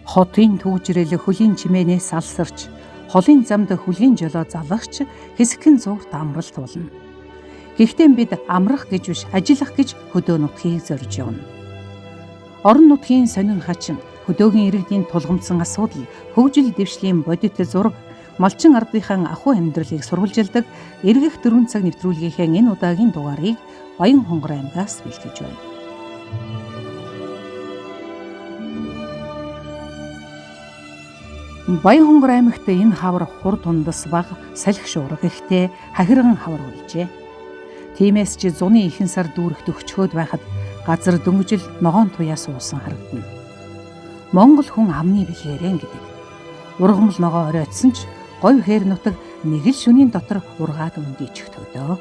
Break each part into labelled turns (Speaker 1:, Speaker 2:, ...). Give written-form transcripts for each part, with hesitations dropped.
Speaker 1: Хотын түгжрэл хөлийн чимээнээс алсарч, холын замд хүлгийн жолоо залгахч хэсэгхэн зуурт амралт болно. Гэхдээ бид амрах гэж биш, ажиллах гэж хөдөө нутгийг зорж явна. Орон нутгийн сонин хачин, хөдөөгийн иргэдийн тулгамдсан асуудал, хөгжил дэвшлийн бодит зураг, малчин ардынхаа ахуй амьдралыг сурвалжилдаг эргэх 4 цаг нэвтрүүлгийнхээ энэ удаагийн дугаарыг Баян-Хонгор аймгаас бэлтгэж байна. Баян-Хонгор аймагт энэ хавар хур дундас бага, салхи шуурга ихтэй хахирган хавар болжээ. Тиймээс ч зуны ихэнх сар дүүрэгт өгчхөөд байхад газар дөнгөжл ногоон туяа суусан харагдана. Монгол хүн амны бэлгээрэн гэдэг. Ургамал ногоо оройтсон ч говь хээр нутаг нэг л шөнийн дотор ургаад өндийчих төдөө.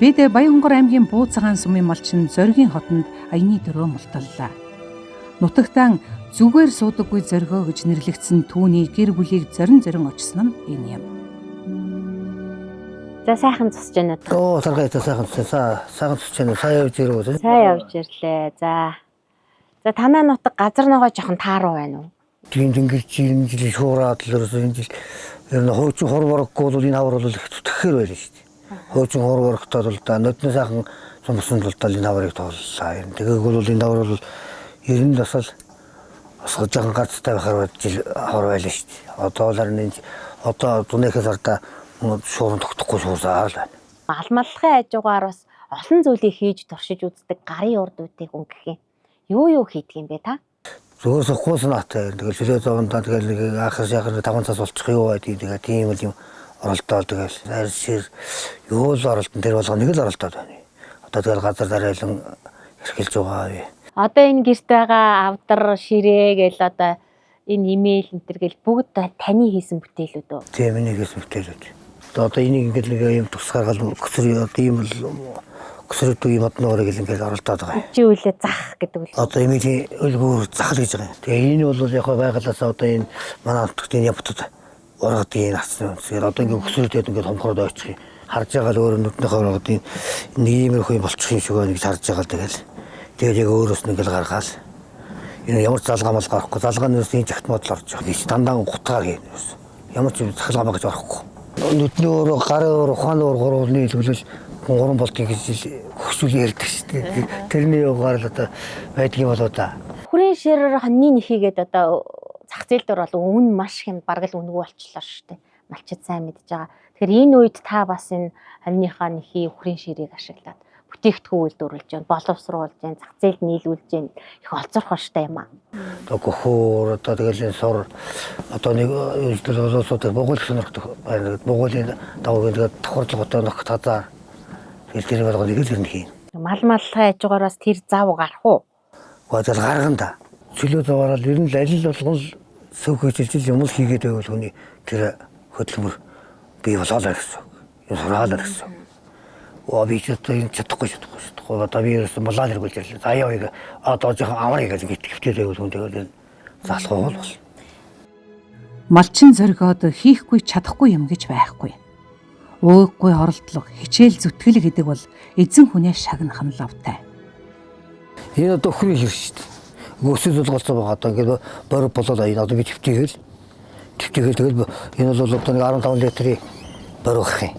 Speaker 1: Бид Баян-Хонгор аймгийн Бууцгаан сумын малчин Зоригийн хотонд аяны дөрөө мулталлаа. Нутагтаан зүгээр суудаггүй зоригоо гэж нэрлэгдсэн түүний гэр бүлийг зорин зорин очсон нь энэ юм.
Speaker 2: За сайхан зогсож байна уу?
Speaker 3: Оо тархай та сайхан цаа сайхан цэцэн байна. Сайн явж ирв.
Speaker 2: Сайн явж ирлээ. За. За танай нутаг газар ногоо жоохон тааруу байна уу?
Speaker 3: Тийм тэнгэр чи энэ жил шуураад л ерөөсөө энэ жил ер нь хуучин хор бороггүй бол энэ хавар бол их зүтгэхээр байлаа шүү дээ. Хуучин хор борогтой бол да нодны сайхан цумсан л да энэ хаврыг тооллаа. Ер нь тэгээг бол энэ хавар бол ер нь бас л бас жоохон гарцтай байхаар жил хавар байлаа шүү дээ. Одоо л харин энэ одоо зунынхаа сарда шуурн тогтохгүй шуурсаар л байна.
Speaker 2: Алмаллахын хажуугаар бас олон зүйлийг хийж туршиж үздэг гарын урд үетэй хүн гэх юм. Юу юу хийдэг юм бэ та?
Speaker 3: Зүгээр сухгүй санаатай. Тэгэл чөлөө зовондоо тэгэл нэг ахар шахар таван цаас болчих юу байдгийг тэгээ тийм л юм оролдоол тэгэл сайр шир юу л оролдон тэр болгоо нэг л оролдоод байна. Одоо тэгэл газар дараалан эрхэлж байгаа.
Speaker 2: Одоо энэ гэрт байгаа авдар ширээ гэл одоо энэ имэйл энэ төр гэл бүгд таны хийсэн бүтээлүүд үү?
Speaker 3: Тийм энийг хийсэн бүтээлүүд. Одоо энийг ингээд нэг юм тус гаргаал өсөр одоо ийм л өсөрдөг юм одноорыг л ингээд оролдоод байгаа.
Speaker 2: Чи үлээ зах гэдэг үл.
Speaker 3: Одоо эмилийн өлгүүр захал гэж байгаа юм. Тэгээ энэ бол яг байгалаас одоо энэ манай нутагт энэ явтад ургадын насны үнсгээр одоо ингээд өсөрдөд ингээд хомхроод ойчих юм. Харж байгаа л өөр нүднийхээ ургадын нэг иймэрхүү юм болчих юм шиг байна гэж харж байгаа л тэгэл. Тэгээд яг өөрөөс нь ингээд гаргаал. Энэ ямар ч залгаа мал гарахгүй. Залгаа нь ерөөс энэ жагт модал орж байгаа. Их дандаа гутгаар хийн ерөөс. Ямар ч захалгаа маа гэж орохгүй. Нүдний өөрөө, гарын өөр, ухааны өөр гурван нийлүүлэл гурван болдгийг гэж хөгжүүл ярьдаг шүү дээ. Тэрний югаар л одоо байдгийн болоо да.
Speaker 2: Хүрэн шир хоньны нэхийгээд одоо зах зээл дээр бол үн маш хэм бараг л үнэгүй болчлоо шүү дээ. Малчид сайн мэдж байгаа. Тэгэхээр энэ үед та бас энэ хоньныхаа нэхий хүрэн ширийг ашиглаад бүтээгдэхүүн үйлдвэрлэж байна, боловсруулж байна, зах зээлд нийлүүлж байна. Их олзорх баштай юм аа.
Speaker 3: Одоо гөхөөр одоо тэгэл энэ сур одоо нэг үйлдэл улсууд Монгол сонирхдаг байна. Монголын давуу тэгээд давхарлага одоо нөх тазаа тэгэл тэр болгоо нэг л юм хийн.
Speaker 2: Мал маллахын хажуугаар бас тэр зав гарах уу?
Speaker 3: Гэхдээ тэгэл гарган да. Чөлөө зовоорол ер нь л аль болгон л сөв хөжилжил юм л хийгээд байвал хүний тэр хөдөлмөр бий болоо л гэсэн. Юм сураал гэсэн. Оо би ч одоо энэ чадахгүй чадахгүй чадахгүй. Одоо би ерөөсөн малаа хэрэгүүлж ирлээ. За яа одоо жоохон аврыг гэж итгэвтэй байвал хүн тэгэл залхуу бол бол.
Speaker 1: Малчин зоригоод хийхгүй чадахгүй юм гэж байхгүй. Ууггүй оролдлого, хичээл зүтгэл гэдэг бол эзэн хүнээ шагнах нь лавтай.
Speaker 3: Энэ одоо өхрийн шир шүү дээ. Өсөж зулгалцсан байгаа. Одоо ингээд борог болоод энэ одоо би төвтэйгэл төвтэйгэл тэгэл энэ бол одоо нэг 15 литрийн борог гэх юм.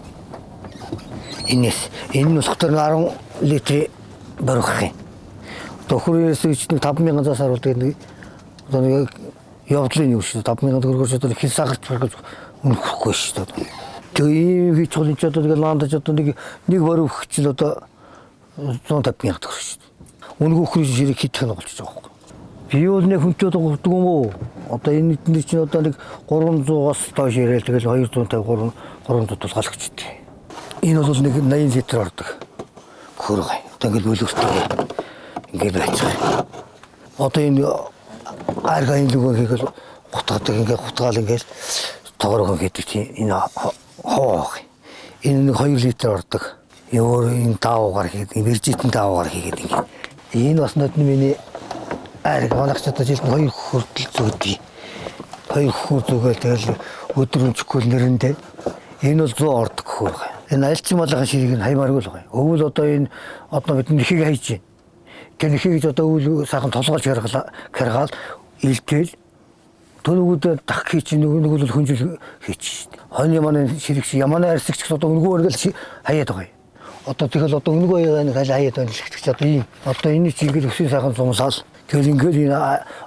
Speaker 3: Энэс энэ нь болохоор 10 литрийн борог гэх юм. Одоо өхрөөс чинь 5000 заас харуулдаг нэг одоо нэг явдлын юу шүү дээ. 5000 төгрөгөөр одоо хил сагарч баргаж үнэхгүй шүү дээ. Тэгээ ийм хийж чул энэ ч одоо нэг лаандаж одоо нэг нэг борог өгчл одоо 150 мянга төгрөг шүү дээ. Үнэгүй өхрийн ширийг хитэх нь болчихж байгаа байхгүй. Би бол нэг хүнчээд гутдаг юм уу? Одоо энэ эдний чинь одоо нэг 300-аас доош ирээл тэгэл 250 300 тулгаалгчихдээ. Энэ бол нэг 80 литр ордог. Хөрөг. Одоо ингээд бөлөртэй. Ингээд байж байгаа. Одоо энэ арга энэ лүгөө хийгээл гутгадаг ингээд гутгаал ингээд тоогоор хийдэг чинь энэ хоо. Энэ нэг 2 литр ордог. Өөр энэ даавуугаар хийгээд, бэржитэн даавуугаар хийгээд ингээд. Энэ бас нодны миний ариг манайх ч одоо жилд нь 2 хүртэл зөөдөг. 2 хөр зүгээл тэгэл өдөр өнчөхгүй нэрэндээ. Энэ бол 100 ордог хөр. Энэ альчин малын ширийг нь хаймааргүй л байгаа. Өвөл одоо энэ одоо бид нэхийг хайж байна. Тэр нэхийг ч одоо өвөл сайхан толгойлж хэргаал Илтэл төнөгүүдээ дах хий чинь нөгөө нэг бол хүнжил хийчих шүү дээ. Хонь яманы ширэг чи яманы арсагч гэсэн одоо өнгөө өргөл хаяад байгаа юм. Одоо тэгэл одоо өнгөө хаяад хаяад байна л гэдэг чи одоо ийм одоо энэ чи ингээл өсийн сайхан зумсаал тэгэл ингээл энэ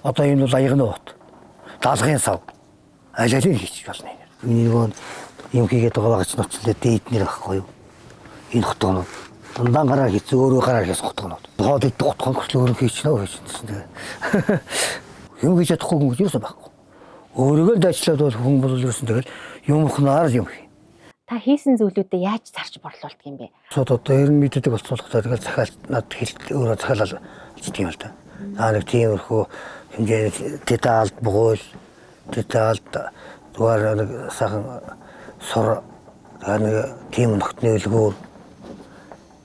Speaker 3: одоо энэ бол аягны бот. Даалгын сав. Аль алийг хийчих болно. Энэ нөгөө юм хийгээд байгаа багч ноцлоо дээд нэр байхгүй юу? Энэ хотгонууд дандаа гараар хийц өөрөө гараар хийсэн хотгонууд. Хоол идэх хотгон хүртэл өөрөө хийчихнэ хийчихсэн. Тэгээ юм хийж чадахгүй хүн гэж юусэн байхгүй. Өөрийгөө л дайчлаад бол хүн бол ерөөсөн тэгэл юмхнаар юм хий.
Speaker 2: Та хийсэн зүйлүүдээ яаж зарч борлуулдаг юм бэ?
Speaker 3: Сууд одоо ер нь мэддэг болсон болохоор тэгэл захиал над хэл өөрөө захиалал хийдэг юм л да. Та нэг тиймэрхүү хэмжээний теталд бугуул теталд зүгээр нэг сайхан сур нэг тийм ногтны өлгөөр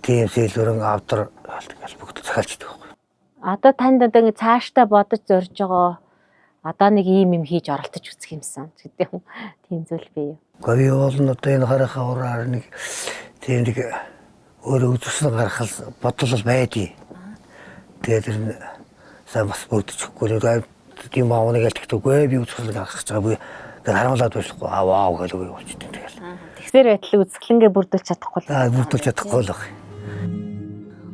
Speaker 3: тийм сэлвэрэн авдар бүгд захиалчдаг байхгүй.
Speaker 2: Одоо танд одоо ингэ цаашдаа бодож зорж байгаа одоо нэг ийм юм хийж оролдож үзэх юмсан гэдэг юм. Тийм зүйл бий юу?
Speaker 3: Гэхдээ би бол нь одоо энэ гарынхаа ураар нэг тийм нэг өөрөө үзэсгэлэн гаргах бодол байдیں۔ Тэгээд тэр нь сайн бас бүрдчихгүй нэг тийм аавныг ялтгдаггүй би үзэсгэлэн гаргах гэж байгаа би тэр харамлаад болохгүй аа вау гэж үгүй болчихсон тэгэл.
Speaker 2: Тэгсээр байтал үзэсгэлэнгээ бүрдүүлж чадахгүй л.
Speaker 3: Аа бүрдүүлж чадахгүй л баг.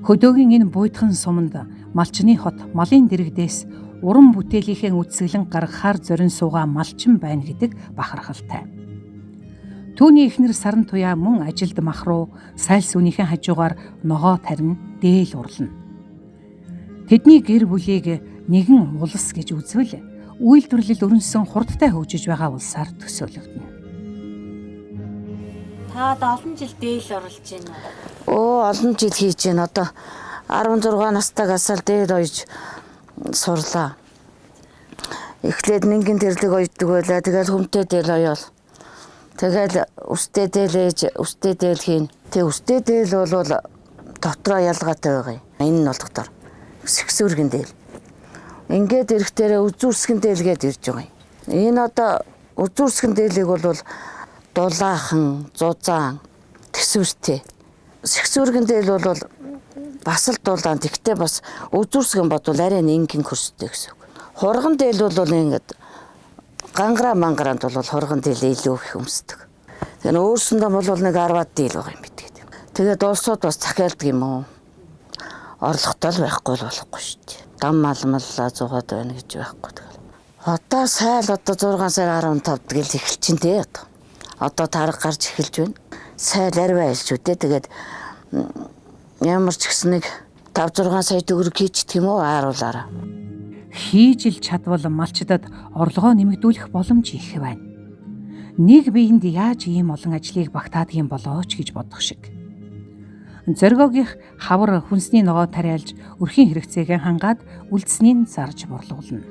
Speaker 1: Хөдөөгийн энэ буйтхан суманд малчны хот малын дэрэгдээс уран бүтээлийнхээ үзэсгэлэн гаргахаар зорин суугаа малчин байна гэдэг бахархалтай. Түүний эхнэр Саран Туяа мөн ажилд мах руу сайлс үнийхэн хажуугаар ногоо тарина, дээл урлана. Тэдний гэр бүлийг нэгэн улс гэж үзвэл үйлдвэрлэл өрнөсөн хурдтай хөгжиж байгаа улсаар төсөөлөгдөнө.
Speaker 2: Та одоо олон жил дээл орлож байна уу?
Speaker 4: Оо олон жил хийж байна. Одоо 16 настайгаас л дээл оёж сурлаа. Эхлээд нингийн тэрлэг оёддаг байлаа. Тэгэл хүмтэй дээл оёол. Тэгэл өстэй дээл ээж өстэй дээл хийн. Тэг өстэй дээл бол дотроо ялгаатай байгаа юм. Энэ нь болохоор сэгсүүргэн дээл. Ингээд ирэхтэрээ үзүүрсгэн дээл гээд ирж байгаа юм. Энэ одоо үзүүрсгэн дээлийг бол дулаахан, зузаан, төсвөртэй. Сэгсүүргэн дээл бол бас л дулаан. Тэгтээ бас үзүүрсгэн бодвол арай нингийн хөрстэй гэсэн үг. Хурган дээл бол ингээд гангараа мангараанд бол хурган дээл илүү их өмсдөг. Тэгэхээр өөрсөндөө бол нэг 10-аад дээл байгаа юм бид гэдэг. Тэгээд улсууд бас захиалдаг юм уу? Орлоготой л байхгүй л болохгүй шүү дээ. Дам малмаллаа зугаад байна гэж байхгүй тэгэл. Одоо сайл одоо 6 сар 15-д гэл эхэлчин дээ одоо. Одоо тарга гарч эхэлж байна. Сайл арвай айлч үү дээ. Тэгээд ямар ч гэсэн нэг 5 6 сая төгрөг хийчихдэг юм уу ааруулаараа.
Speaker 1: Хийж ил чадвал малчдад орлогоо нэмэгдүүлэх боломж их байна. Нэг биеинд яаж ийм олон ажлыг багтаадаг юм болоо ч гэж бодох шиг. Зоригоогийнх хавар хүнсний ногоо тариалж өрхийн хэрэгцээгээ хангаад үлдснийг зарж борлуулна.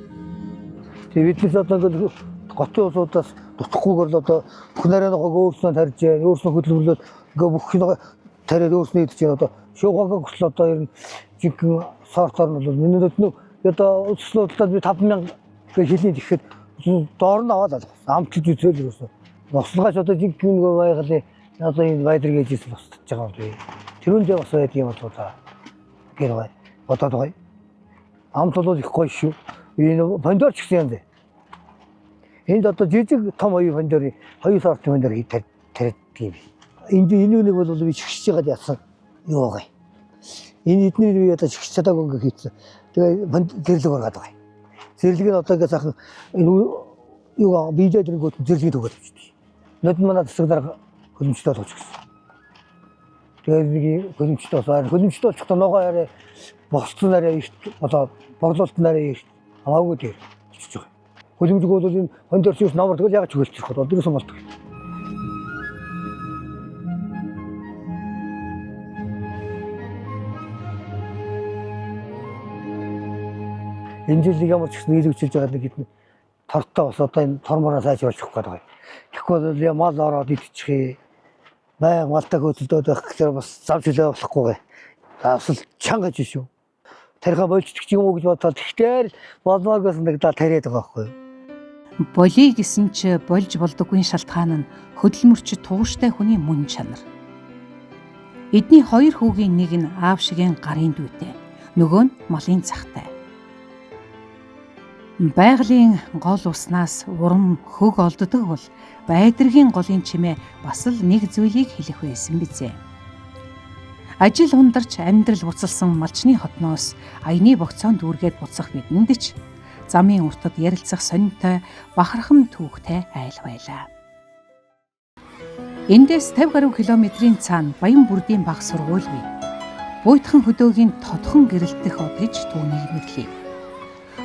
Speaker 3: Тэгээ биднээс одоо ингээл хотын улсуудаас дутахгүйгээр л одоо бүх нарийн ногоог өөрснөө тарьж जैन, өөрснөө хөдөлмөрлөөд ингээ бүх ногоо тариад өөрснөө идэж जैन одоо шуугаагаа хүртэл одоо ер нь жинхэнэ сортоор нь бол миний нүд одоо өсөлтөд би 5000 гэж хэлний тэгэхэд доор нь аваад алга. Амтлж үзэл ерөөсөө. Нослогоос одоо жинхэнэ нөгөө байгалийн одоо энэ баядар гэж ийсэн босдож байгаа юм. Тэрүүндээ бас байдаг юм болоо та гэр бай. Бодоод байгаа. Амт бол их гоё шүү. Энэ помидор ч гэсэн юм дээ. Энд одоо жижиг том хоёр помидорын хоёр сортын помидор тарьдаг юм. Энд энэ нэг бол би чигшиж байгаад яасан юу байгаа юм. Энэ эдний би одоо чигш чадаагүй ингээ хийцэн. Тэгээ зэрлэг гаргаад байгаа юм. Зэрлэг нь одоо ингээ сайхан энэ юу биедээ дэрнгүүд зэрлэгийг өгөөд авчихдээ. Нод манай засаг дарга хөлөмжтэй болгож гисэн. Тэгээд нэг хөлөмжтэй болсон. Хөлөмжтэй болчихдоо ногоо арай босцсон арай эрт одоо борлуулалт нь арай эрт хамаагүй дээр болчихж байгаа. Хөлөмжгүй бол энэ хондорч юус номер тэгэл яг ч хөлчих бол ерөөсөн болдог. Энэ жил нэг ямар ч гэсэн нийлүүлж байгаа нэг хэдэн тортой бас одоо энэ тормороо сайжруулах гээд байгаа. Тэгэхгүй бол я мал ороод идчихээ. Баян малтай хөөцөлдөөд байх гэхээр бас зав чөлөө болохгүй гээ. Бас л чанга гэж шүү. Тарихаа болчихдаг юм уу гэж бодоод тэгтэл болмоогоос нэг да тариад байгаа байхгүй юу.
Speaker 1: Болий гэсэн ч болж болдоггүй шалтгаан нь хөдөлмөрч тууштай хүний мөн чанар. Эдний хоёр хүүгийн нэг нь аав шигийн гарын дүүтэй, нөгөө нь малын захтай. Байгалийн гол уснаас урам хөг олддог бол Байдрагийн голын чимээ бас л нэг зүйлийг хэлэх байсан бизээ. Ажил ундарч амьдрал буцалсан малчны хотноос аяны богцоон дүүргээд буцах бидэнд ч замын уртад ярилцах сонинтой бахархан түүхтэй айл байлаа. Эндээс 50 гаруй километрийн цаана Баян бүрдийн баг сургууль бий. Буйтхан хөдөөгийн тодхон гэрэлтэх од гэж түүнийг мэдлээ.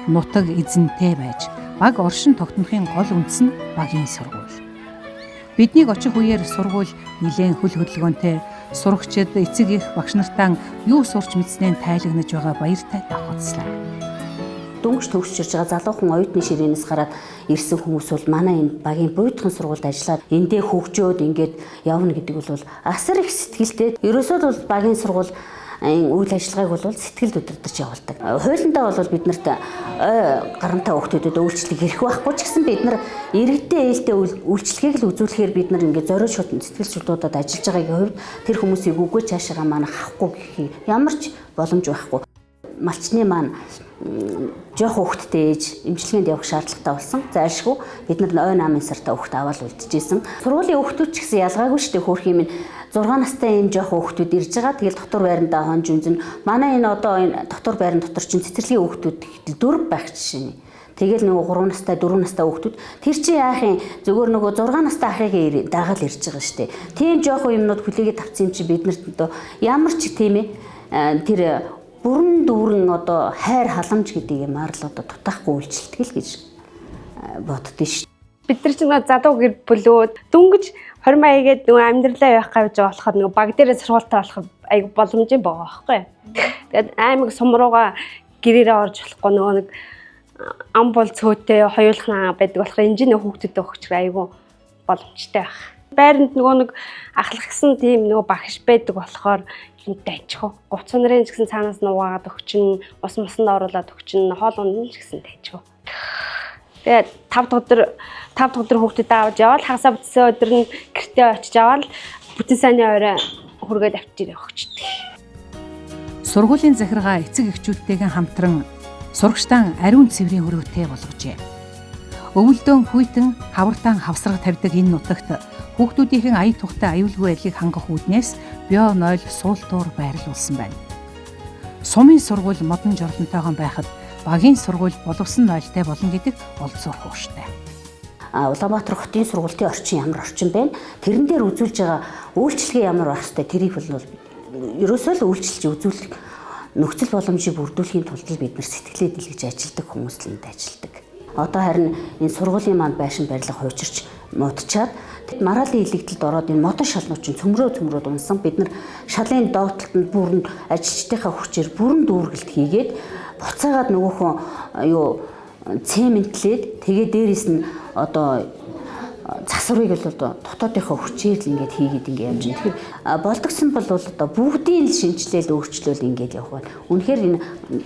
Speaker 1: Нутаг эзэнтэй байж баг оршин тогтнохын гол үндэс нь багийн сургууль. Биднийг очих үеэр сургууль нэлээн хөл хөдөлгөөнтэй сурагчид эцэг их багш нартаа юу сурч мэдснээ тайлагнаж байгаа баяртай давхацлаа.
Speaker 4: Дөнгөж төгсөж ирж байгаа залуухан оюутны ширээнээс гараад ирсэн хүмүүс бол манай энэ багийн буйтхан сургуульд ажиллаад эндээ хөгжөөд ингээд явна гэдэг бол асар их сэтгэлтэй. Ерөөсөө бол багийн сургууль үйл ажиллагааг бол сэтгэлд удирдах явуулдаг. Хуулиндаа бол бид нарт ой гарантай хүүхдүүдэд үйлчлэг хэрэг байхгүй ч гэсэн бид нар иргэдтэй ээлтэй үйлчлэгийг л үзүүлэхээр бид нар ингээд зориуд шууд сэтгэл судлуудад ажиллаж байгаагийн хувьд тэр хүмүүсийг үгүй цаашаага маань авахгүй гэхийг ямар ч боломж байхгүй. Малчны маань жоох хүүхэдтэй ээж эмчилгээнд явах шаардлагатай болсон. Зайлшгүй бид нар ой 8 сартаа хүүхд аваад үлдчихсэн. Сургуулийн хүүхдүүд ч гэсэн ялгаагүй шүү дээ, хөөх юм 6 настай ийм жоох хүүхдүүд ирж байгаа. Тэгэл дотор байрандаа хонж үнзэн. Манай энэ одоо энэ дотор байран дотор чинь цэцэрлэгийн хүүхдүүд дөрв байх жишээ нь. Тэгэл нөгөө 3 настай 4 настай хүүхдүүд тэр чинь яах юм, зөвхөн нөгөө 6 настай ахыг дагаад ирж байгаа шүү дээ. Тийм жоох юмнууд хүлээгээд авсан юм чи бид нарт одоо ямар ч тийм тэр бүрэн дүүрэн одоо хайр халамж гэдэг юмар л одоо дутаахгүй үйлчлдэг л гэж боддөө шүү.
Speaker 5: Бид нар ч нөгөө залуу гэр бүлүүд дөнгөж 20 маягээд нөгөө амьдралаа явах гэж байгаа болохоор нөгөө баг дээрээ сургуультай болох айгу боломжийн байгаа байхгүй. Тэгээд аймаг сум руугаа гэрээрээ орж болохгүй нөгөө нэг ам бол цөөтэй хоёулахнаа байдаг болохоор инженер хүүхдүүдэд өгч айгу боломжтой байх. Байранд нөгөө нэг ахлах гэсэн тийм нөгөө багш байдаг болохоор гинт дайчихв. Гуц нарын ч гэсэн цаанаас нугаагаад өгчин, ус мусанд оруулаад өгчин, хоол унд ч гэсэн дайчихв. Тэгээд 5 дахь өдөр хүүхдэд авч яваал хагасаа бүтсэн өдөр нь гэртээ очиж аваад бүтэн сайнны орой хүргээд авчиж ирэх өгчдөг.
Speaker 1: Сургуулийн захиргаа эцэг эхчүүдтэйгээ хамтран сурагчдаа ариун цэврийн өрөөтэй болгожээ. Өвөлдөөн хүйтэн хавартаан хавсраг тавьдаг энэ нутагт хүүхдүүдийнхэн ая тухтай аюулгүй байдлыг хангах үүднээс био 0 суултуур байрлуулсан байна. Сумын сургууль модон жорлонтойгон байхад багийн сургууль боловсон нойлтой болно гэдэг олзуур хууштай.
Speaker 4: Улаанбаатар хотын сургуулийн орчин ямар орчин байна? Тэрэн дээр үзүүлж байгаа үйлчилгээ ямар байх хэвтэй, тэрийг бол ерөөсөө л үйлчилж үзүүлэх нөхцөл боломжийг бүрдүүлэхийн тулд бид нар сэтгэлээ дэлгэж ажилладаг хүмүүс л энд ажилладаг. Одоо харин энэ сургуулийн маань байшин барилга хуучирч муудчаад мараалын илэгдэлд ороод энэ модон шалнууд чинь цөмрөө унсан. Бид нар шалын доотлолт нь бүрэн ажилчдынхаа хүчээр бүрэн дүүргэлт хийгээд буцаагаад нөгөөхөн юу цементлээд тэгээ дээрээс нь одоо засварыг л одоо дотоодынхоо хүчээр л ингээд хийгээд ингээд явж байна. Тэгэхээр болдогсон бол одоо бүгдийг л шинжилээл өөрчлөөл ингээд явах байна. Үнэхээр энэ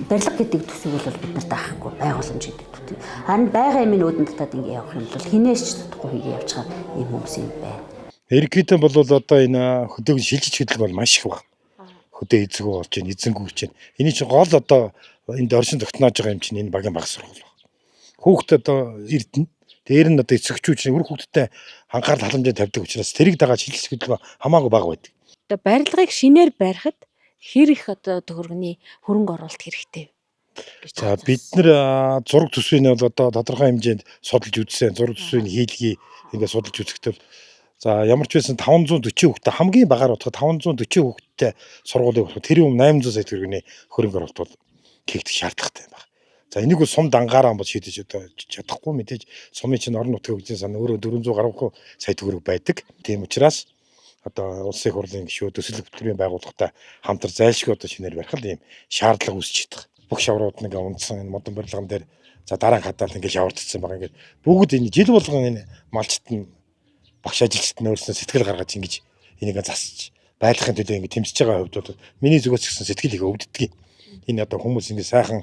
Speaker 4: барилга гэдэг төсөв бол бид нарт авахгүй байгууламж гэдэг төсөв. Харин байгаа юм үүдэн татаад ингээд явах юм бол хинээс ч тутахгүй хийгээ явж байгаа юм хүмүүс юм байна.
Speaker 6: Ерөнхийдөө бол одоо энэ хөдөг шилжиж хөдлөг бол маш их байна. Хөдөө эзэгүү болж байна, эзэнгүү гэж байна. Эний чинь гол одоо энд оршин тогтноож байгаа юм чинь энэ багийн баг сургууль байна. Хүүхд одоо эрдэнэ. Дээр нь одоо эцэгчүүд чинь үр хүүхдтэй анхаарал халамжаа тавьдаг учраас тэрийг дагаад шилжих хөдөлгөөн хамаагүй бага байдаг.
Speaker 2: Одоо барилгыг шинээр барихад хэр их одоо төгрөгийн хөрөнгө оруулалт хэрэгтэй вэ?
Speaker 6: За бид нар зураг төсвийг бол одоо тодорхой хэмжээнд судалж үзсэн. Зураг төсвийг хийлгэе ингээд судалж үзэхдээ за ямар ч байсан 540 хүүхдтэй хамгийн багаар бодоход 540 хүүхдтэй сургуулийг болоход тэрийн өмнө 800 сая төгрөгийн хөрөнгө оруулалт бол хийгдэх шаардлагатай юм байна. За энийг бол сум дангаараа бол шийдэж одоо чадахгүй, мэдээж сумын чинь орон нутгийн хөгжлийн сан өөрөө 400 гаруй сая төгрөг байдаг. Тийм учраас одоо улсын хурлын гишүүд өсөлт хөтөлбөрийн байгууллагатай хамтар зайлшгүй одоо шинээр барих л ийм шаардлага үүсэж байгаа. Бүх шаврууд нэг унтсан энэ модон барилган дээр за дараа хатаал ингээд шавардсан байгаа. Ингээд бүгд энэ жил болгон энэ малчт нь багш ажилчид нь өөрснөө сэтгэл гаргаж ингэж энийг засч байлгахын төлөө ингэж тэмцэж байгаа хувьд бол миний зүгээс гэсэн сэтгэл их өвддөг. Энэ одоо хүмүүс ингэ сайхан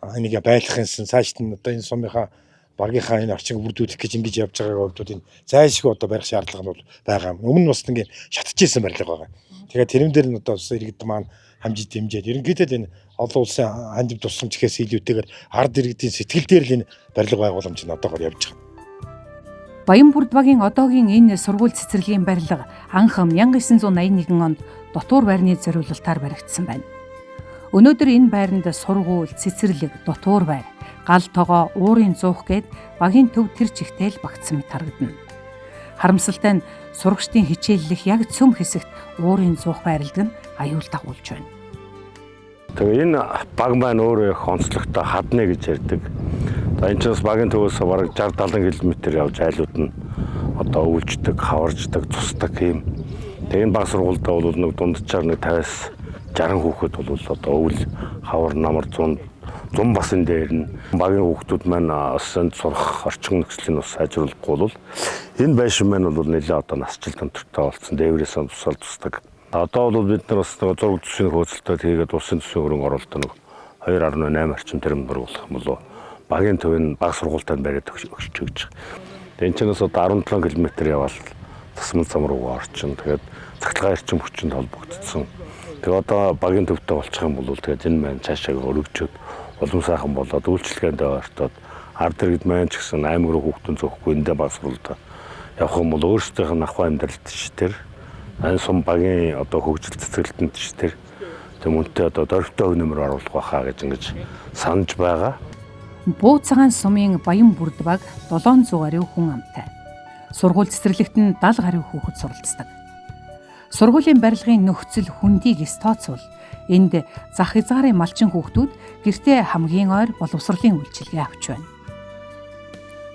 Speaker 6: энийг байлгахынсан цаашд нь одоо энэ сумынхаа багийнхаа энэ орчинг бүрдүүлэх гэж ингэж явж байгаагийн хувьд бол энэ зайлшгүй одоо барих шаардлага нь бол байгаа юм. Өмнө нь бас ингэ шатчихсэн барилга байгаа. Тэгэхээр тэрэн дээр нь одоо бас иргэд маань хамжиж дэмжиж ерөнхийдөө л энэ олон улсын хандив тусламж гэхээс илүүтэйгээр ард иргэдийн сэтгэл дээр л энэ барилга байгууламж нь одоогоор явж байгаа.
Speaker 1: Баянбүрд багийн одоогийн энэ сургууль цэцэрлэгийн барилга анх 1981 онд дотуур байрны зориулалтаар баригдсан байна. Өнөөдөр энэ байранд сургууль, цэцэрлэг, дотуур байр, гал тогоо, уурын зуух гээд багийн төв тэр чигтэл багтсан мэт харагдана. Харамсалтай нь сурагчдын хичээллэх яг цөм хэсэгт уурын зуух байрладаг нь аюул дагуулж байна.
Speaker 7: Тэгээ энэ баг маань өөрөө их онцлогтой хадны гэж ярьдаг. За энэ ч бас багийн төвөөс бараг 60 70 км явж айлууд нь одоо өвлждөг, хаварждаг, цусдаг юм. Тэгээ энэ баг сургуультай бол нэг дунджаар нэг 50-аас 60 хүүхэд бол одоо өвөл, хавар, намар, зун бас энэ дээр нь багийн хүүхдүүд маань бас энд сурах орчин нөхцөлийн бас сайжруулахгүй бол энэ байшин маань бол нэлээд одоо насжилт өнтөртэй болсон. Дээврээс тусаал тусдаг. Одоо бол бид нар бас нэг зураг төсвийн хөөцөлтөд хийгээд улсын төсвийн хөрөнгө оруулалт нэг 2.8 орчим тэрбум төгрөг болох юм болов. Багийн төв нь баг сургуультай бариад өгч өгч байгаа. Тэгээ энэ ч бас одоо 17 км явбал тасмал зам руугаа орчин. Тэгээд цахилгаан эрчим хүчинд холбогдсон. Тэгээ одоо багийн төвтэй болчих юм бол тэгээд энэ маань цаашаа өргөжөөд улам сайхан болоод үйлчлэгээндээ ортоод ард иргэд маань ч гэсэн аймаг руу хүүхдэн зөхгүй эндээ баг сургуультай явах юм бол өөрсдийнх нь ахуй амьдралд ч тэр энэ сум багийн одоо хөгжил цэцгэлтэнд ч тэр тэг мөнтэй одоо дөрвтэй нөмөр оруулах байхаа гэж ингэж санаж байгаа.
Speaker 1: Бууцгаан сумын Баянбүрд баг 700 гаруй хүн амтай. Сургууль цэцэрлэгт нь 70 гаруй хүүхэд суралцдаг. Сургуулийн барилгын нөхцөл хүндийг эс тооцвол энд зах хязгаарын малчин хүүхдүүд гэртээ хамгийн ойр боловсролын үйлчилгээ авч байна.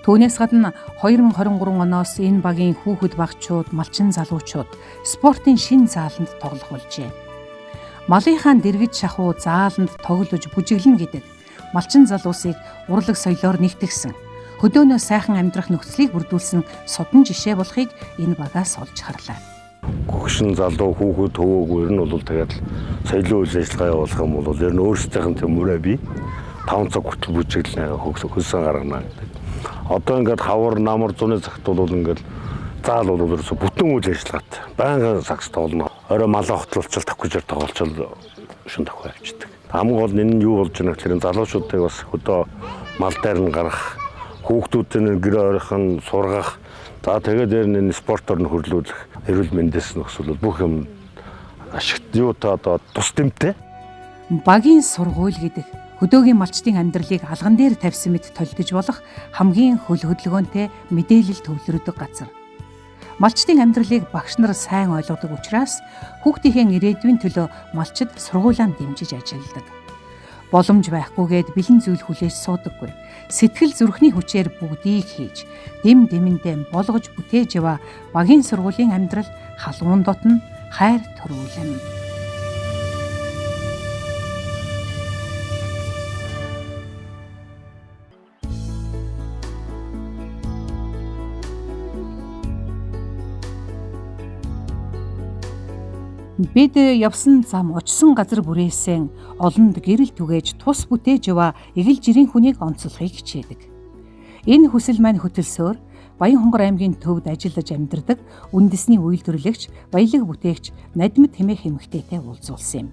Speaker 1: Түүнээс гадна 2023 оноос энэ багийн хүүхэд багчууд, малчин залуучууд спортын шин зааланд тоглох болжээ. Малынхаа дэргэд шахуу зааланд тоглож бүжиглэнэ гэдэг малчин залуусыг урлаг соёлоор нэгтгсэн, хөдөөнөө сайхан амьдрах нөхцөлийг бүрдүүлсэн судан жишээ болохыг энэ багаас олж харлаа.
Speaker 7: Гөгшин залуу хүүхэд төвөөгүй ер нь бол тэгээд соёлын үйл ажиллагаа явуулах юм бол ер нь өөрсдийнх нь тийм мөрөө бий 5 цаг хүртэл бүжиглэнэ хөлсөн гаргана гэдэг. Одоо ингээд хавар намар зуны цагт бол ингээд заал бол ерөөсө бүтэн үйл ажиллагаатай. Байнгын сагс тоглоно. Орой малаа хотлуулчаал тавхижээр тоглолчвол шин тавхи авчдаг. Хамгийн гол нь энэ нь юу болж байна гэхээр залуучуудыг бас хөдөө мал дээр нь гаргах, хүүхдүүдийн гэрээ ойрох нь сургах, за тэгээд дээр нь энэ спортоор нь хөрлүүлэх, эрүүл мэндээс нөхцөл бүх юм ашигт юутай одоо тус дэмтэй.
Speaker 1: Багийн сургууль гэдэг хөдөөгийн малчдын амьдралыг алган дээр тавьсан мэт толдож болох хамгийн хөл хөдөлгөөнтэй мэдээлэл төвлөрдөг газар. Малчдын амьдралыг багш нар сайн ойлгодог учраас хүүхдийнхээ ирээдүйн төлөө малчид сургуулаа дэмжиж ажилладаг. Боломж байхгүйгээд бэлэн зүйл хүлээж суудаггүй. Сэтгэл зүрхний хүчээр бүгдийг хийж, дэм дэмэндээ болгож бүтээж яваа багийн сургуулийн амьдрал халуун дотно хайр төрүүлэм. Бид явсан зам очсон газар бүрээсээ олонд гэрэл түгээж тус бүтээж яваа эгэл жирийн хүнийг онцлохыг хичээдэг. Энэ хүсэл маань хөтөлсөөр Баянхонгор аймгийн төвд ажиллаж амьдардаг үндэсний үйлдвэрлэгч, баялаг бүтээгч Надмид хэмээх эмэгтэйтэй уулзуулсан юм.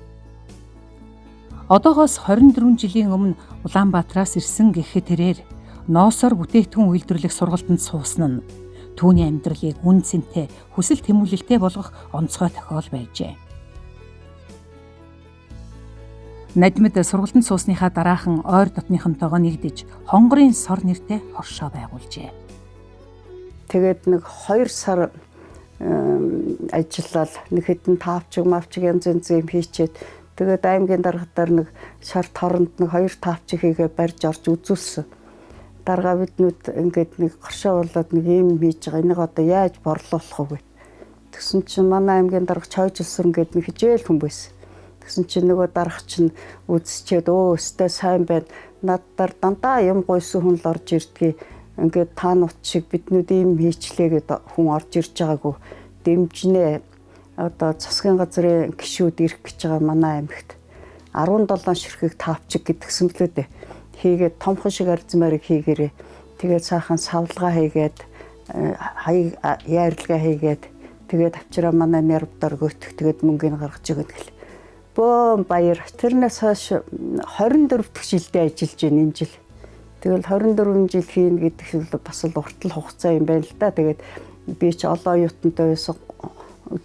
Speaker 1: Одоогоос 24 жилийн өмнө Улаанбаатараас ирсэн гэхэд тэрээр ноосоор бүтээгдэхүүн үйлдвэрлэх сургалтанд суусан нь түүний амьдралыг үн цэнтэй хүсэл тэмүүлэлтэй болгох онцгой тохиол байжээ. Надмид сургалтанд суусныхаа дараахан ойр дотныхонтойгоо нэгдэж хонгорын сор нэртэй хоршоо байгуулжээ.
Speaker 8: Тэгээд нэг 2 сар ажиллаад нэг хэдэн таавчиг мавчиг янз янз юм хийчээд тэгээд аймгийн даргатаар нэг шар торонд нэг 2 таавчиг хийгээ барьж орж үзүүлсэн. Дарга биднүүд ингээд нэг горшоо болоод нэг юм хийж байгаа. Энийг одоо яаж борлуулах вэ? Тэгсэн чинь манай аймгийн дарга Чойжилсүрэн гээд нэг хижээл хүн байсан. Тэгсэн чинь нөгөө дарга чинь үзчихэд өө өстой сайн байна. Надаар дандаа юм гойсон хүн л орж ирдгийг. Ингээд та нут шиг биднүүд ийм хийчлээ гэд хүн орж ирж байгаагүй. Дэмжинэ. Одоо засгийн газрын гишүүд ирэх гэж байгаа манай аймагт 17 ширхэг таавчиг гэдгсэн мөлөө дээ. Хийгээд томхон шиг арзмаарыг хийгээрээ. Тэгээд сайхан савлгаа хийгээд хаяг яаралгаа хийгээд тэгээд авчираа манай нэрвдор гөтөх тэгээд мөнгөний гаргаж өгöd гэл. Бөөн баяр. Тэрнээс хойш 24 дахь жилдээ ажиллаж байна энэ жил. Тэгэл 24 жил хийнэ гэдэг нь бас л уртл хугацаа юм байна л да. Тэгээд би ч олон оюутантай байсан.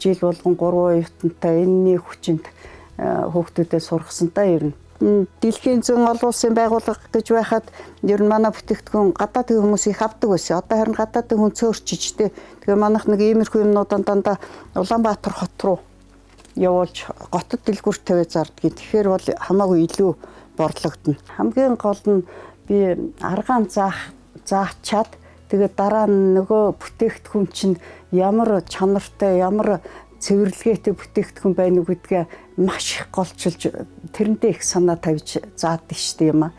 Speaker 8: Жил болгон 3 оюутантай энэний хүчинд хүүхдүүдэд сургасан та ер нь. Дэлхийн зүүн олон улсын байгууллага гэж байхад ер нь манай бүтээгдэхүүн гадаадын хүмүүс их авдаг байсан. Одоо харин гадаадын хүн цөөрчиж тээ. Тэгээ манайх нэг иймэрхүү юмнуудаа дандаа Улаанбаатар хот руу явуулж готод дэлгүүр тавиад зардгийг. Тэгэхээр бол хамаагүй илүү борлогдно. Хамгийн гол нь би аргаан заачаад тэгээ дараа нь нөгөө бүтээгдэхүүн чинь ямар чанартай, ямар цэвэрлэгээтэй бүтээгдэхүүн байна уу гэдгээ маш их голчилж тэрэндээ их санаа тавьж заадаг шүү дээ юм аа.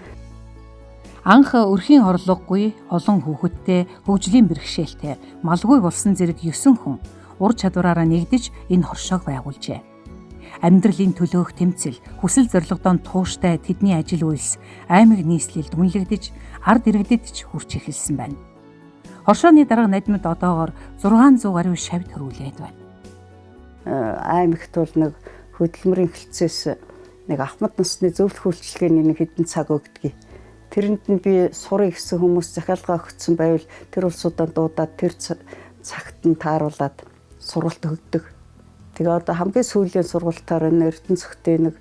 Speaker 1: Анх өрхийн орлогогүй олон хүүхэдтэй хөгжлийн бэрхшээлтэй малгүй болсон зэрэг 9 хүн ур чадвараараа нэгдэж энэ хоршоог байгуулжээ. Амьдралын төлөөх тэмцэл, хүсэл зорилгодоо тууштай тэдний ажил үйлс аймаг нийслэлд үнэлэгдэж, ард иргэдэд ч хүрч эхэлсэн байна. Хоршооны дарга Надмид одоогоор 600 гаруй шавь төрүүлээд байна.
Speaker 8: Аймагт бол нэг хөдөлмөрийн хэлцээс нэг ахмад насны зөвлөх үйлчилгээний нэг хэдэн цаг өгдөг. Тэрэнд нь би сурыг гэсэн хүмүүс захиалга өгсөн байвал тэр улсуудаа дуудаад тэр цагт нь тааруулаад сургалт өгдөг. Тэгээ одоо хамгийн сүүлийн сургалтаар энэ Эрдэнэ цогтын нэг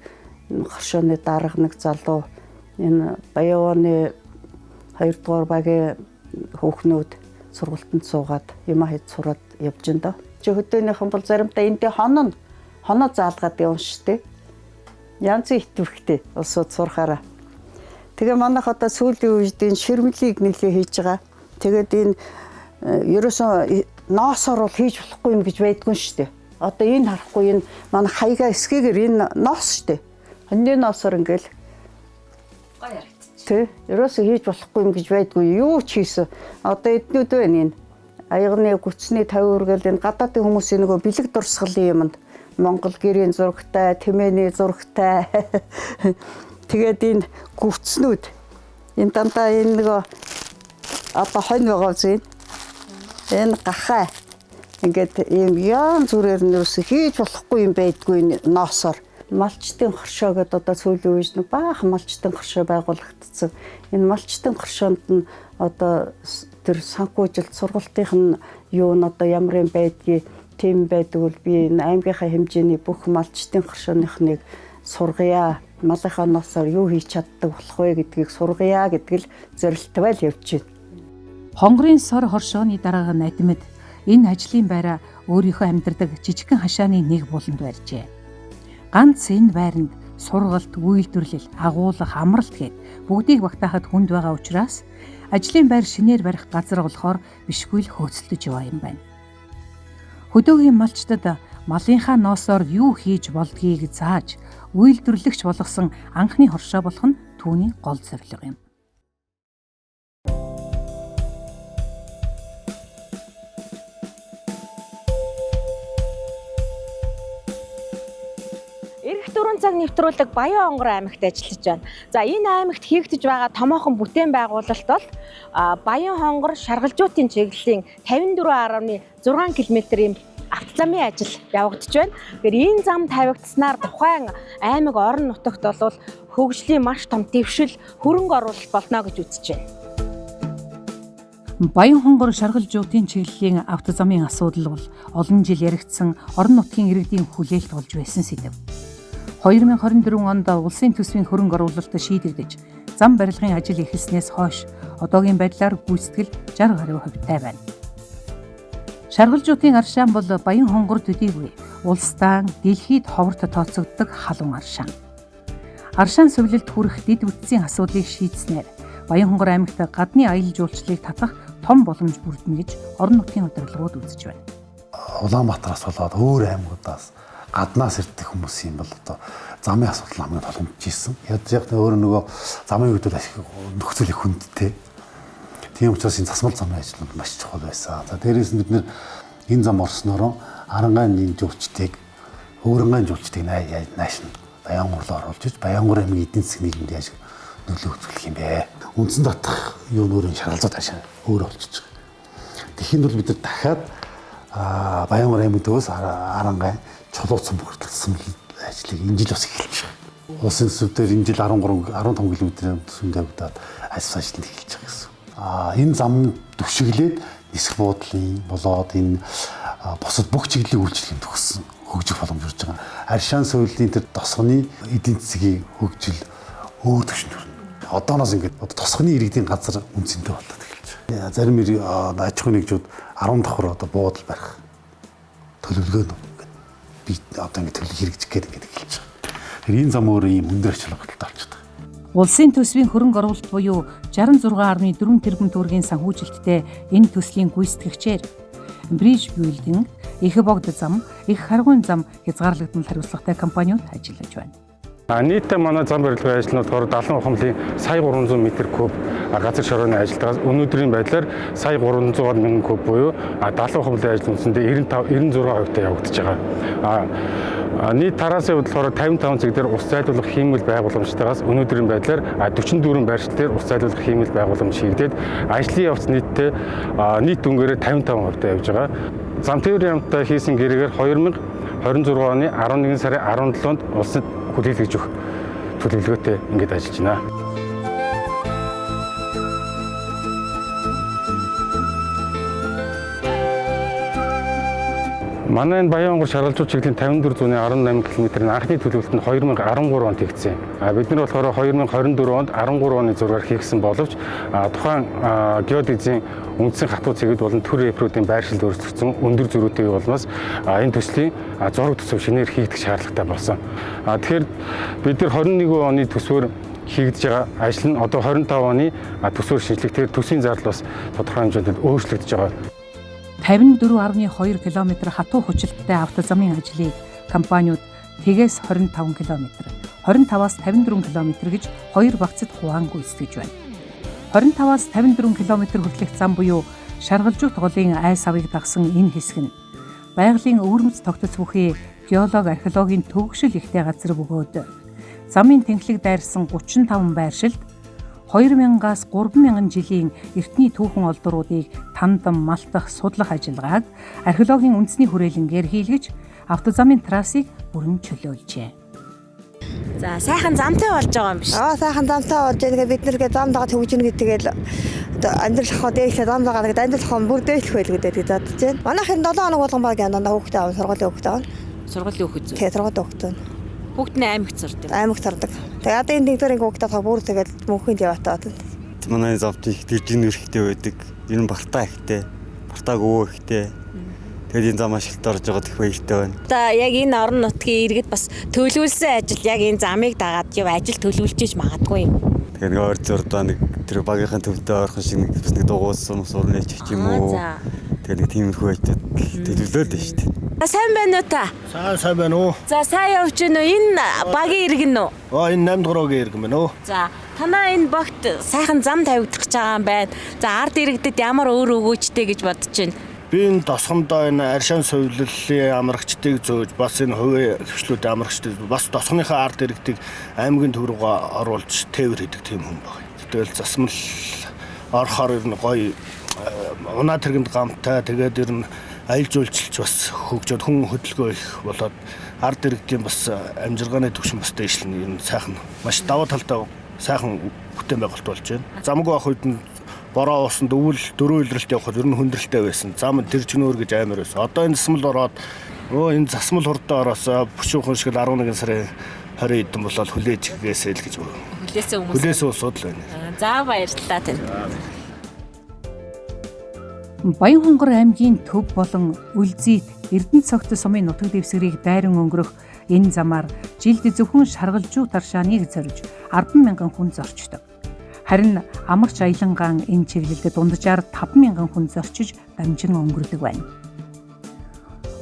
Speaker 8: хоршооны дарга нэг залуу энэ Баяваны 2 дугаар багийн хүүхнүүд сургалтанд суугаад юм хэд сураад явж ин доо. Чи хөдөөнийхэн бол заримдаа эндээ хоноо заалгаад явна штэ. Янзын итгэвхтэй улсууд сурахаараа. Тэгээ манайх одоо сүүлийн үед энэ ширмлийг нэлээ хийж байгаа. Тэгээд энэ ерөөсөн ноосоор бол хийж болохгүй юм гэж байдгүй штэ. Одоо энэ харахгүй энэ манай хаяга эсгээгээр энэ ноос штэ. Хоньны ноосоор ингээл
Speaker 4: гоё харагдчих.
Speaker 8: Тэ, ерөөсөө хийж болохгүй юм гэж байдгүй. Юу ч хийсэн. Одоо эднүүд байна энэ. Аягны гүцний 50 үргээл энэ гадаадын хүмүүсийн нөгөө бэлэг дурсгалын юмд Монгол гэрийн зурагтай, тэмээний зурагтай. Тэгээд энэ гүцнүүд энэ дандаа энэ нөгөө одоо хонь байгаа зүйл. Энэ гахай. Ингээд ийм яан зүрээр нь ерөөсөө хийж болохгүй юм байдгүй энэ ноосоор. Малчдын хоршоо гэдээ одоо сүүлийн үед нэг баахан малчдын хоршоо байгуулагдсан. Энэ малчдын хоршоонд нь одоо тэр санхүүжилт сургалтынх нь юу нь одоо ямар юм байдгийг тийм байдаг бол би энэ аймгийнхаа хэмжээний бүх малчдын хоршооныхныг сургая. Малынхаа ноосоор юу хийж чаддаг болох вэ гэдгийг сургая гэдэг л зорилттой л явж байна.
Speaker 1: Хонгорын сор хоршооны дарга Надмид энэ ажлын байраа өөрийнхөө амьдардаг жижигхэн хашааны нэг буланд барьжээ. Ганц энэ байранд сургалт, үйлдвэрлэл, агуулах, амралт гээд бүгдийг багтаахад хүнд байгаа учраас ажлын байр шинээр барих газар болохоор бишгүй л хөөцөлдөж яваа юм байна. Хөдөөгийн малчдад малынхаа ноосоор юу хийж болдгийг зааж үйлдвэрлэгч болгосон анхны хоршоо болох нь түүний гол зорилго юм.
Speaker 2: Ирэх 4 цаг нэвтрүүлэг Баян-Онгор аймагт ажиллаж байна. За энэ аймагт хийгдэж байгаа томоохон бүтээн байгуулалт бол Баян-Хонгор шаргалжуутын чиглэлийн 54.6 км-ийн автозамын ажил явагдаж байна. Тэгэхээр энэ зам тавигдсанаар тухайн аймаг орон нутагт бол хөгжлийн маш том дэвшил, хөрөнгө оруулалт болно гэж үзэж байна.
Speaker 1: Баян-Хонгор шаргалжуутын чиглэлийн автозамын асуудал бол олон жил яригдсан орон нутгийн иргэдийн хүлээлт болж байсан сэдэв. 2024 онд улсын төсвийн хөрөнгө оруулалт шийдэгдэж, зам барилгын ажил эхэлснээс хойш одоогийн байдлаар гүйцэтгэл 60 гаруй хувьтай байна. Шаргалжуутын аршаан бол Баян-Хонгор төдийгүй улсдаан дэлхийд ховорт тооцогддог халуун аршаан. Аршаан сувилалд хүрэх дэд бүтцийн асуудлыг шийдснээр Баян-Хонгор аймагт гадны аялал жуулчлалыг татах том боломж бүрдэнэ гэж орон нутгийн удирдлагууд үзэж байна.
Speaker 9: Улаанбаатараас болоод өөр аймагудаас гаднаас ирдэг хүмүүс юм бол одоо замын асуудал хамгийн тулгамдж ирсэн. Ядж яг өөр нөгөө замын үед бол ашиг нөхцөл их хүндтэй. Тийм учраас энэ засмал замын ажил нь маш чухал байсан. За дээрээс нь бид нэр энэ зам орсноороо Арангаан энэ жуулчдыг Өвөрнгаан жуулчдыг нааш нь Баянгур руу оруулж иж Баянгур аймгийн эдийн засгийн нийгэмд яаж нөлөө үзүүлэх юм бэ? Үндсэн татах юу нөрийн шаргалзуу таашаа өөр болчихж байгаа. Тэгэхэд бол бид нар дахиад Баянгур аймгийн төвөөс Арангаан чулууцсан бүртгэсэн ажлыг энэ жил бас эхэлж байгаа. Улсын төсөв дээр энэ жил 13 15 км-ийн төсөв тавигдаад аль ажил нь эхэлж байгаа гэсэн. Энэ зам түшиглээд нисэх буудлын болоод энэ бусад бүх чиглэлийн үйлчлэгийг төгссөн хөгжих боломж ирж байгаа. Аршаан соёлын тэр тосгоны эдийн засгийн хөгжил өөр түвшинд хүрнэ. Одооноос ингээд одоо тосгоны иргэдийн газар үнцэнтэй болоод эхэлж байгаа. Зарим аж ахуйн нэгжүүд 10 давхар одоо буудал барих төлөвлөгөө ингээд би одоо ингээд төлөв хэрэгжих гээд ингээд эхэлж байгаа. Тэгэхээр энэ зам өөрөө ийм өндөр ач холбогдолтой болчиход байгаа.
Speaker 1: Улсын төсвийн хөрөнгө оруулалт буюу 66.4 тэрбум төгрөгийн санхүүжилттэй энэ төслийн гүйцэтгэгчээр Bridge Building, Их богд зам, Их харгуйн зам хязгаарлагдмал хариуцлагатай компаниуд ажиллаж байна.
Speaker 10: Нийтдээ манай зам барилгын ажил нь болохоор 70 ухамлын сая 300 м куб газар шорооны ажилтнаас өнөөдрийн байдлаар сая 300 мянган куб буюу 70 ухамлын ажил үндсэндээ 95 96% та явагдаж байгаа. Нийт тарасын хувьд болохоор 55 цэг дээр ус зайлуулах хиймэл байгууламжтайгаас өнөөдрийн байдлаар 44 байршил дээр ус зайлуулах хиймэл байгууламж хийгдээд ажлын явц нийтдээ нийт дүнгээрээ 55% та явж байгаа. Зам тээврийн яамтай хийсэн гэрээгээр 2026 оны 11 сарын 17-нд улсад хүлээлгэж өгөх төлөвлөгөөтэй ингээд ажиллаж байна. Манай энэ Баян-Хонгор шаргалжуу чиглэлийн 54.18 км-ийн анхны төлөвлөлт нь 2013 онд хийгдсэн. Бид нар болохоор 2024 онд 13 оны зургаар хийгдсэн боловч тухайн геодезийн үндсэн хатуу цэгүүд болон төр рефрүүдийн байршилд өөрчлөгдсөн өндөр зөрүүтэй болмоос энэ төслийн зураг төсөв шинээр хийгдэх шаардлагатай болсон. Тэгэхээр бид нар 21 оны төсвөр хийгдэж байгаа ажил нь одоо 25 оны төсвөр шинжлэх, тэр төсвийн зардал бас тодорхой хэмжээнд өөрчлөгдөж байгаа.
Speaker 1: 54.2 км хатуу хүчлэлтэй автозамын ажлыг компаниуд тэгээс 25 км, 25-аас 54 км гэж хоёр багцад хуваан гүйцэтгэж байна. 25-аас 54 км хүртэлх зам буюу шаргалжуут голын ай савыг дагсан энэ хэсэг нь байгалийн өвөрмөц тогтоц бүхий геолог археологийн төвөгшил ихтэй газар бөгөөд замын тэнхлэг дайрсан 35 байршилд 2000-аас 3000 жилийн эртний түүхэн олдруудыг тандан малтах, судлах ажиллагааг археологийн үндэсний хүрээлэнгээр хийлгэж автозамын трассыг бүрэн чөлөөлжээ.
Speaker 4: За сайхан замтай болж байгаа юм биш.
Speaker 11: Сайхан замтай болж байгаа. Бид нэргээ зам дагаад хөгжинэ гэдгээл амьдрал хоо дээшлээ зам дагаад гэдэг амьдрал хоо бүр дээшлэх байл гэдэг гэж бодож байна. Манайх энэ 7 хоног болгон баг дандаа хүүхдээ аван сургуулийн хүүхдээ авна.
Speaker 4: Сургуулийн хүүхэд зү.
Speaker 11: Тий, сургуулийн хүүхдээ.
Speaker 4: Хүүхд нь аймагт сурдаг.
Speaker 11: Аймагт сурдаг. Тэгээ одоо энэ нэгдүгээр анги хүүхдээ болохоор бүр тэгэл мөнхийн яваатай байна.
Speaker 12: Манай замд их дэржин өрхтэй байдаг. Ер нь бартаа ихтэй. Бартааг өвөө ихтэй. Тэгээд энэ зам ашиглалт орж байгаад их баяртай байна.
Speaker 4: Одоо яг энэ орон нутгийн иргэд бас төлөвлөсөн ажил яг энэ замыг дагаад яв ажил төлөвлөж магадгүй юм.
Speaker 12: Тэгээд нэг ойр зурдаа нэг тэр багийнхын төвдөө ойрхон шиг нэг бас нэг дугуйсан сурны ч юм уу. Тэгээд нэг тиймэрхүү ажил төлөвлөөд байна шүү дээ.
Speaker 4: Сайн байна уу та?
Speaker 13: Сайн байна уу?
Speaker 4: За сайн явж гэнэ үү? Энэ багийн иргэн үү?
Speaker 13: Энэ 8 дугаар иргэн байна уу?
Speaker 4: За танаа энэ багт сайхан зам тавигдах гэж байгаа юм байна. За ард иргэдэд ямар өөр өгөөжтэй гэж бодож байна?
Speaker 13: Би энэ тосгондоо энэ аршаан совиллын амрагчдыг зөөж бас энэ хувийн хвшлүүдийн амрагчдыг бас тосгоныхаа ард иргэдийг аймгийн төв рүүгээ оруулж тээвэр хийдэг тийм хүн байна. Тэгэл засмал орохоор ер нь гоё унаа тэргэнд гамтай тэгээд ер нь аялал жуулчлалч бас хөгжөөд хүн хөдөлгөөн их болоод ард иргэдийн бас амжиргааны түвшин бас дээшлэн ер нь сайхан маш давуу талтай сайхан бүтээн байгуулалт болж байна. Замгүй авах үед нь бороо уусанд өвөл дөрөв илрэлт явахад ер нь хүндрэлтэй байсан. Зам тэр чигнөр гэж амар байсан. Одоо энэ засмал ороод энэ засмал хурдаа ороосоо бүшүүхэн шиг л 11 сарын 20 хэдэн болоод хүлээж гээсэй л гэж
Speaker 4: хүлээсэн хүмүүс.
Speaker 13: Хүлээсэн улсууд л байна.
Speaker 4: За баярлалаа танд.
Speaker 1: Баян-Хонгор аймгийн төв болон Үлзийт Эрдэнэ цогт сумын нутаг дэвсгэрийг дайран өнгөрөх энэ замаар жилд зөвхөн шаргалжуу таршааныг зорж 10,000 хүн зорчдог. Харин амарч аялангаан энэ чиглэлд дунджаар 5,000 хүн зорчиж дамжин өнгөрдөг байна.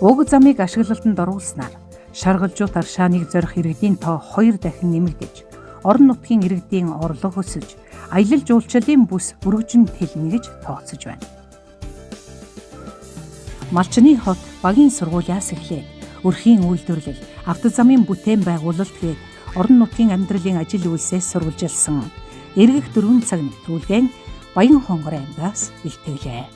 Speaker 1: Уг замыг ашиглалтанд оруулснаар шаргалжуу таршааныг зорих иргэдийн тоо 2 дахин нэмэгдэж, орон нутгийн иргэдийн орлого өсөж, аялал жуулчлалын бүс өргөжин тэлнэ гэж тооцож байна. Малчны хот багийн сургуулиас эхлээд өрхийн үйлдвэрлэл, автозамын бүтээн байгуулалт гээд орон нутгийн амьдралын ажил үйлсээс сурвалжилсан. Эргэх 4 цаг нэвтрүүлгэн Баян-Хонгор аймгаас бэлтгэлээ.